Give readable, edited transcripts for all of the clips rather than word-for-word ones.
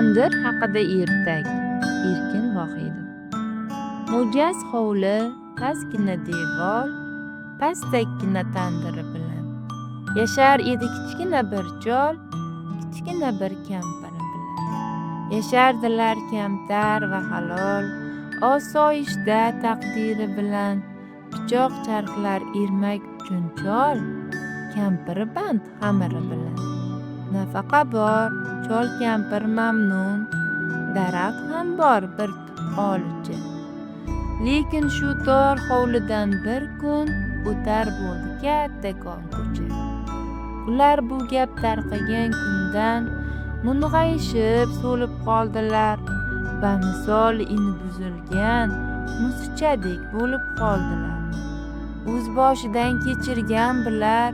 Tandir haqida ertak. Erkin Vohidov. Mo'jaz hovli, pastgina devor, pastakkina tandiri bilan yashar edi kichkina bir chol, kichkina bir kampiri bilan. Yashardilar kamtar va halol, osoyishta taqdiri bilan. Pichoq charxlar ermak uchun chol, kampiri band xamiri bilan. Nafaqa bor, chol kampir mamnun, daraxt ham bor bir tup olcha. Lekin shu tor hovlidan bir kun o'tar bo'ldi kattakon ko'cha. Ular bu gap tarqagan kundan mung'ayishib so'lib qoldilar. Bamisoli ini buzilgan musichadek bo'lib qoldilar. O'z boshidan kechirgan bilar,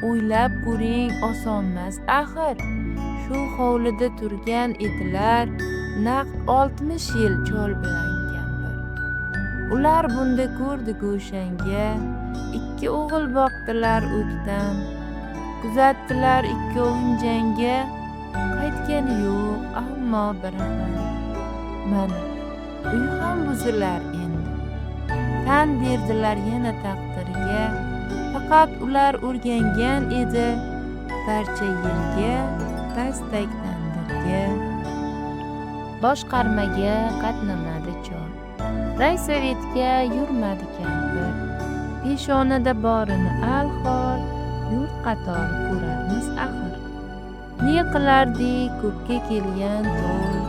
o'ylab ko'ring, osonmas axir. Shu hovlida turgan edilar naq 60 yil chol bilan kampir. Ular bunda ko'rdi go'shanga, ikki o'g'il boqdilar o'ktam. Kuzatdilar ikkovin jangga, qaytgani yo'q ammo biri ham. Mana, uy ham buzilar endi. Tan berdilar yana taqdirga, faqat ular o'rgangan edi barcha yerga, pastak tandirga. Boshqarmaga qatnamadi chol, raysovetga yurmadi kampir. Peshonada borini alhol yurt qatori ko'rarmiz axir. Ne qilardik ko'pga kelgan to'y,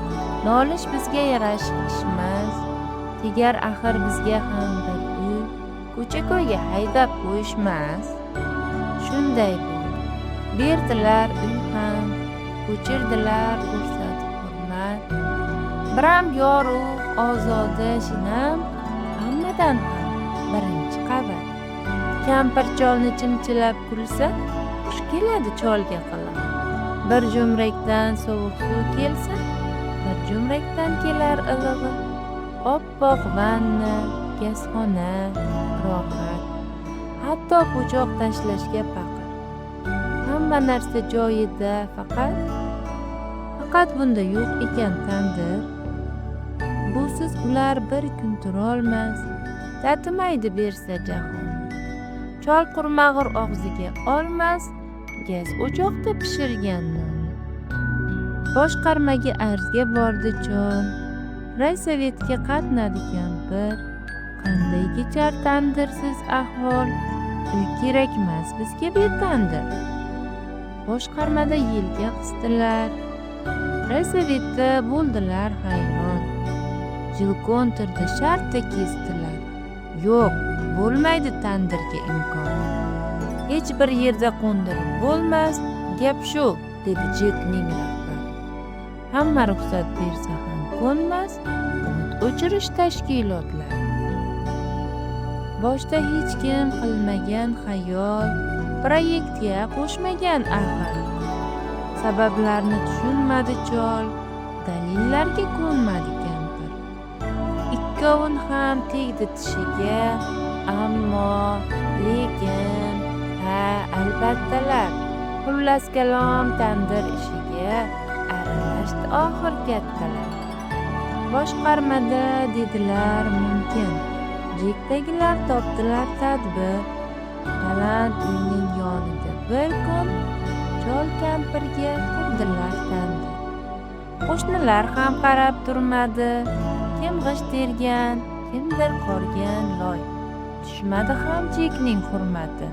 nolish bizga yarashiq ishmas. Tegar axir bizga ham bir uy, ko'cha-ko'yga haydab qo'yishmas. Shunday bo'ldi. Berdilar uy ham, ko'chirdilar ko'rsatib hurmat. Biram yorug', ozoda shinam, hammadan ham birinchi qavat. Kampir cholni chimchilab kulsa, xush keladi cholga qilig'i. Bir jo'mrakdan sovuq suv kelsa, bir jo'mrakdan kelar ilig'i. Oppoq vanna, gazxona, rohat. Hatto po'choq tashlashga paqir. Hamma narsa joyida, faqat bunda yo'q ekan tandir. Busiz ular bir kun turolmas, tatimaydi bersa jahonni. Chol qurmag'ur og'ziga olmas gaz o'choqda pishirgan nonni. Boshqarmaga arzga bordi chol, raysovetga qatnadi kampir. Qanday kechar tandirsiz ahvol, uy kerakmas bizga betandir. Boshqarmada yelka qisdilar, raysovetda bo'ldilar hayron. Жилконторда shartta kesdilar. Yo'q, bo'lmaydi tandirga imkon. Hech bir yerda qo'ndirib bo'lmas, gap shu, dedi JEKning rahbari. Hamma ruxsat bersa ham ko'nmas o't o'chirish tashkilotlari. Boshda hech kim qilmagan xayol, proyektga qo'shmagan axir. Sabablarni tushunmadi chol, dalillarga ko'nmadi kampir. Ikkovin ham tegdi tishiga, ammo, lekin, ha, albattalar. Xullas kalom, tandir ishiga aralashdi oxir kattalar. Boshqarmada dedilar mumkin. JEKdagilar topdilar tadbir. Baland uyning yonida bir kun chol kampirga qurdilar tandir. Qo'shnilar ham qarab turmadi. Kim g'isht tergan, kimdir qorgan loy. Tushmadi ham JEKning hurmati.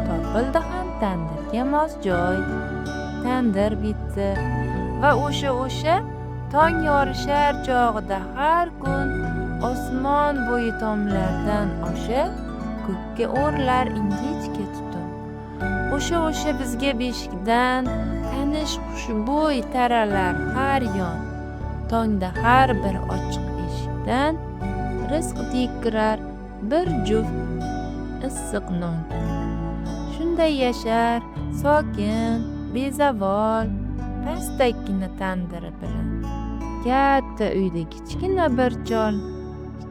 Topildi ham tandirga mos joy. Tandir bitdi va o'sha tong yorishar chog'ida har kun osmon bo'yi tomlardan osha ko'kka o'rlar ingichka tutun. O'sha bizga beshikdan tanish xushbo'y taralar har yon. Tongda har bir ochiq eshikdan rizqdek kirar bir juft issiq non. Shunday yashar sokin, bezavol, pastakkina tandiri bilan. Katta uyda kichkina bir chol,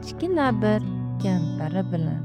kichkina bir kampiri bilan.